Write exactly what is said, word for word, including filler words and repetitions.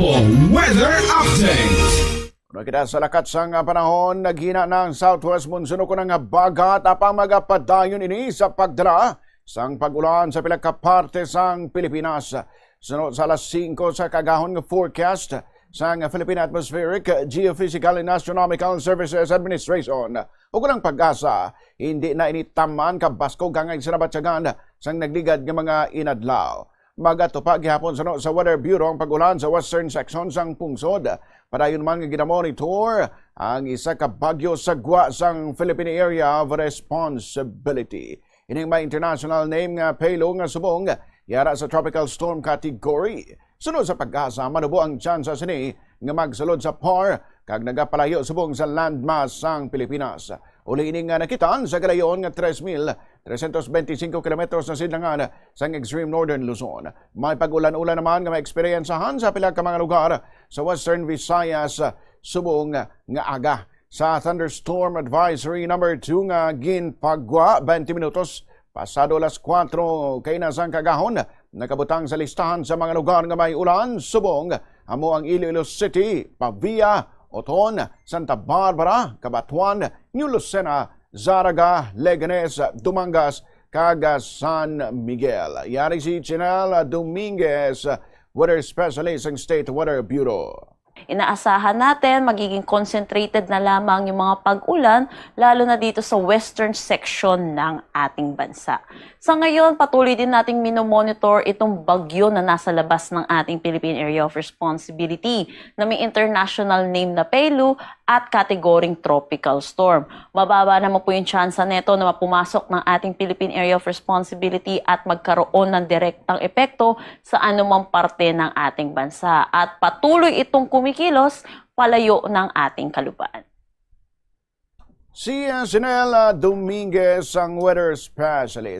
Weather update. Ano kita sa lakat sang panahon, naghina na ang southwest monsoon o kunang habagat, apang magapadayon ini sa pagdala sang pag-ulan sa pila ka parte sang Pilipinas. Suno sa alas singko sa kaagahon nga forecast sang Philippine Atmospheric, Geophysical and Astronomical Services Administration, o kunang PAGASA, hindi na ini taman kabaskog hangay sa nabatyagan sang nagligad nga mga inadlaw. Magatupa gihapon suno sa Weather Bureau ang pag-ulan sa western section sang pungsod. Padayon man nga ginamonitor ang isa ka bagyo sa gwa sang Philippine Area of Responsibility. Ining may international name nga Pelu nga subong yara sa tropical storm category. Suno sa PAGASA, manubo ang tsansa sini nga magsulod sa PAR kag nagapalayo subong sa landmass sang Pilipinas. Uli ini nga nakitaan sa kalayoon nga tres mil trescientos veinticinco kilometros na sidlangan sang extreme northern Luzon. May pag-ulan-ulan naman nga maeksperiyensahan sa pila ka mga lugar sa Western Visayas subong nga aga. Sa thunderstorm advisory number two nga ginpagwa twenty minutos pasado alas kuwatro kaina sang kaagahon, nakabutang sa listahan sa mga lugar nga may ulan subong amo ang Iloilo City, Pavia, Oton, Santa Barbara, Cabatuan, New Lucena, Zarraga, Leganes, Dumangas, kag San Miguel. Yari si Chinel Dominguez, weather specialist sang State Weather Bureau. Inaasahan natin magiging concentrated na lamang yung mga pag-ulan, lalo na dito sa western section ng ating bansa. Sa ngayon, patuloy din nating minomonitor itong bagyo na nasa labas ng ating Philippine Area of Responsibility na may international name na Pelu at kategoring tropical storm. Mababa naman po yung tsansa nito na mapumasok ng ating Philippine Area of Responsibility at magkaroon ng direktang epekto sa anumang parte ng ating bansa. At patuloy itong kumikilos palayo ng ating kalupaan. Si uh, Sinel uh, Dominguez ang weather specialist.